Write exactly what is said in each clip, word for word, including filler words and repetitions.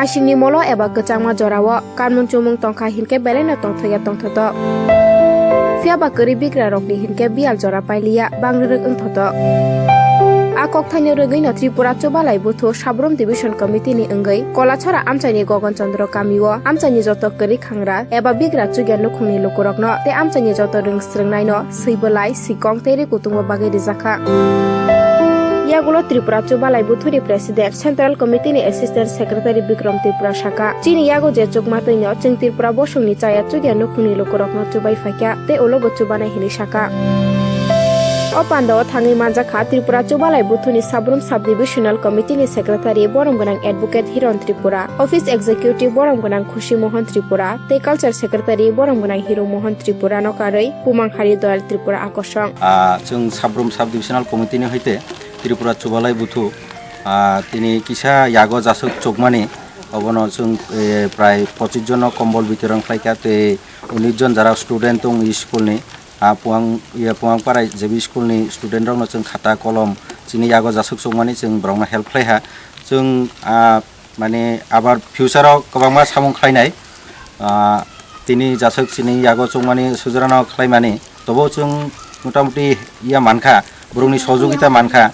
Asingni molo eba kwchangma jorao kanmung chumung tongkha hinkhe belaino tongthokya tongthotok. Phiyaba kwrwi bigrarokni hinkhe biyal jora pailiya bangrirwk wngthotok. A kokthaino rwgwino Tripura Chubalai Buthu Sabrum Division Committee ni wngwi Kolachhara amchaini Gogon Chandra kamio amchaini joto kwrwi khangra eba bigra chukya nukhungni lukurokno tei amchaini joto rwng swrwngnaino swi bwlai, swikong tei rwi kutungo bagwi rijakha. Yagulo Tripura Chubalai Buthuni President, Central Committee ni Assistant Secretary Bikram Tripura saka, "Chini yago je chukma twino chwng Tripura bosongni chaya chukya nukhungni lukurokno chubai phaikha tei ulo bo chubanai," hinwi saka. O pandao thangwi manjakha Tripura Chubalai Buthuni Sabrum Sub Divisional Committee ni Secretary borom gwnang Advocate Hiron Tripura, Office Executive borom gwnang Khushi Mohan Tripura tei Culture Secretary borom gwnang Hiru Mohan Tripura no karwi Pumanghari Doyal Tripura akosong. Ah, chwng Sabrum Sub Divisional Committee ni hoite Tripura Chubalai Buthu, ah, tini kisa yago jaswk chukmani, obono chwng, eh, prai pochis jono kombol bitoron khlaikha tei unis jon jara student tong school ni, ah, Puang, iya, Puangparai J B school ni student rokno chwng khata kolom chini yago jaswk chukmani chwng borokno help khlaiha. Chwng, ah, mane abar future o kwbangma samung khlainai. Ah, tini jaswk chini yago chukmani sujrano khlaimani. Tobo chwng motamuti iya mankha, borokni sohojogita mankha.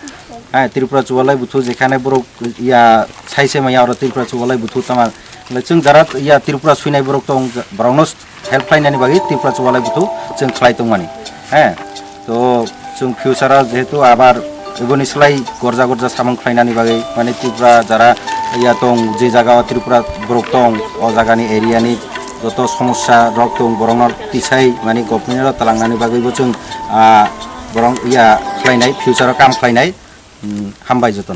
Hai, Tripura Chubalai Buthu jekhane borok iya saise maya oro Tripura Chubalai Buthu tama. Chwng jara iya Tripura swinai borok tong, borokno help khlainani bagwi Tripura Chubalai Buthu chwng khlai tongmani. He, to chwng future o jehetu abar iboni slai gorja gorja samung khlainani bagwi, mane Tripura jara ya tong, je jaga o Tripura borok tong, o jaga ni area ni joto somosya rok tong, borokno tisai mane government o talangnani bagwi bo chwng, ah, borok ya khlainai, future o kam khlainai. Hmm, hambai joto.